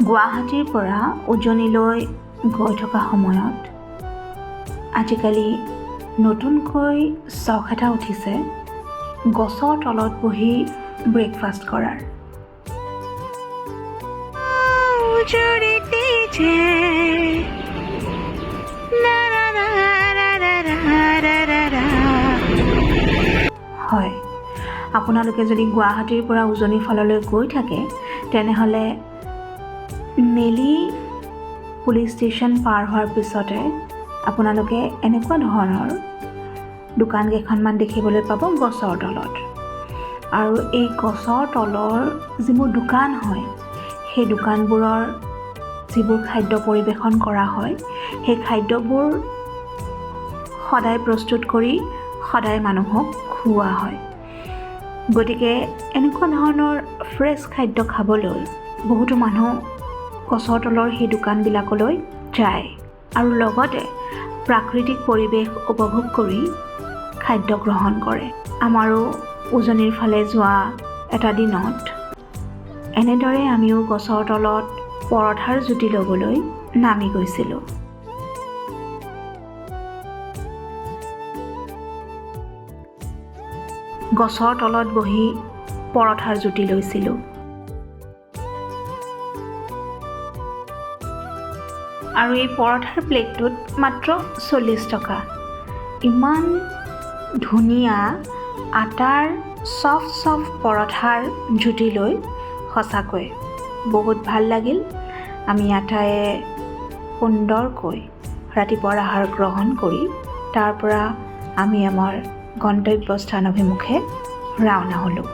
গুৱাহাটীৰ পৰা উজনিলৈ গৈ থকা সময়ত আজিকালি নতুনকৈ চখ এটা উঠিছে গছৰ তলত বহি ব্ৰেকফাষ্ট কৰাৰ। হয়, আপোনালোকে যদি গুৱাহাটীৰ পৰা উজনিৰ ফাললৈ গৈ থাকে, তেনেহ'লে নেলি পুলিচ ষ্টেচন পাৰ হোৱাৰ পিছতে আপোনালোকে এনেকুৱা ধৰণৰ দোকান কেইখনমান দেখিবলৈ পাব গছৰ তলত। আৰু এই গছৰ তলৰ যিবোৰ দোকান হয়, সেই দোকানবোৰৰ যিবোৰ খাদ্য পৰিৱেশন কৰা হয়, সেই খাদ্যবোৰ সদায় প্ৰস্তুত কৰি সদায় মানুহক খুওৱা হয়। গতিকে এনেকুৱা ধৰণৰ ফ্ৰেছ খাদ্য খাবলৈ বহুতো মানুহ গছৰ তলৰ সেই দোকানবিলাকলৈ যায় আৰু লগতে প্ৰাকৃতিক পৰিৱেশ উপভোগ কৰি খাদ্য গ্ৰহণ কৰে। আমাৰো উজনিৰ ফালে যোৱা এটা দিনত এনেদৰে আমিও গছৰ তলত পৰঠাৰ জুতি ল'বলৈ নামি গৈছিলোঁ। গছৰ তলত বহি পৰঠাৰ জুতি লৈছিলোঁ আৰু এই পৰঠাৰ প্লেটটোত মাত্ৰ 40 টকা। ইমান ধুনীয়া আটাৰ চফ্ট চফ্ট পৰঠাৰ জুতি লৈ সঁচাকৈ বহুত ভাল লাগিল। আমি আটায়ে সুন্দৰকৈ ৰাতিপুৱাৰ আহাৰ গ্ৰহণ কৰি তাৰ পৰা আমি আমাৰ গন্তব্য স্থান অভিমুখে ৰাওনা হ'লোঁ।